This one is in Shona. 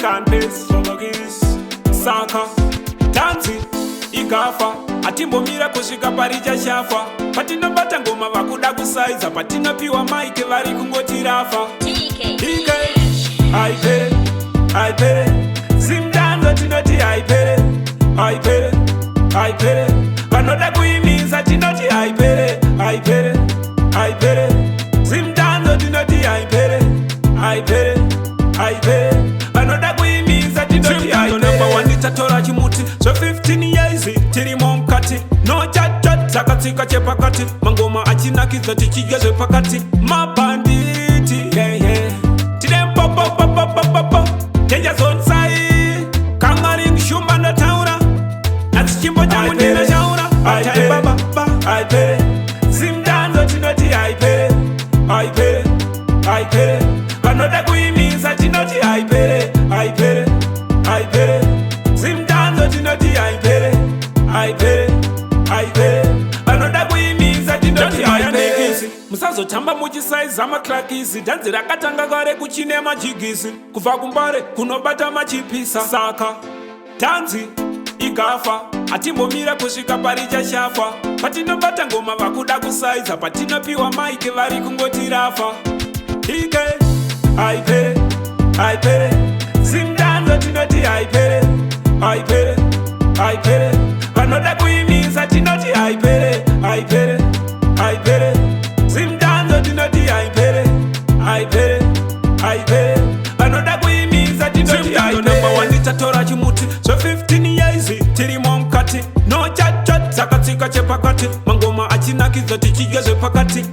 African peace. Saka dhanzi igafa, hatimbomira kusvika parichashafa. Patinobata ngoma vakuda kusaiza, patinopiwa mic vari kungoti rafa. DK. DK, haipere, haipere. Zimdancehall tinoti haipere, haipere, haipere. Vanoda kuimisa tinoti haipere, haipere, haipere. Zimdancehall tinoti haipere, haipere, haipere. Vanoda kuimisa tinoti haipere. Tatora chimuti zve 15 years tirimo mukati, no chacha, takatsika chepakati, mangoma achinakidza tichidya zvepakati. Mabhanditi, yeah. Tine popopopopopopo, danger zone sai kangaring shumba ndataura nhasi, chimbo changu ndinochaura. Baba, haipere. Zimdancehall tinoti haipere, haipere, haipere. Vanoda kuimisa tinoti haipere, haipere, haipere. Zimdancehall tinoti haipere, haipere, haipere. Vanoda kuimisa tinoti haipere. Musazotamba muchisaiza maklakisi, dhanzi rakatanga kare kuchine majigisi, kubva kumbare kunobata machipisa. Saka dhanzi igafa, hatimbomira kusvika parichashafa. Patinobata ngoma vakuda kusaiza, patinopiwa mic vari kungoti rafa. DK, haipere, haipere. Zimdancehall tinoti haipere, haipere, haipere. Vanoda kuimisa tinoti haipere, haipere, haipere. Zimdancehall tinoti haipere, haipere, haipere. Vanoda kuimisa tinoti haipere. Tatora chimuti zve 15 years tirimo mukati, no chacha, takatsika chepakati, mangoma achinakidza tichidya zvepakati.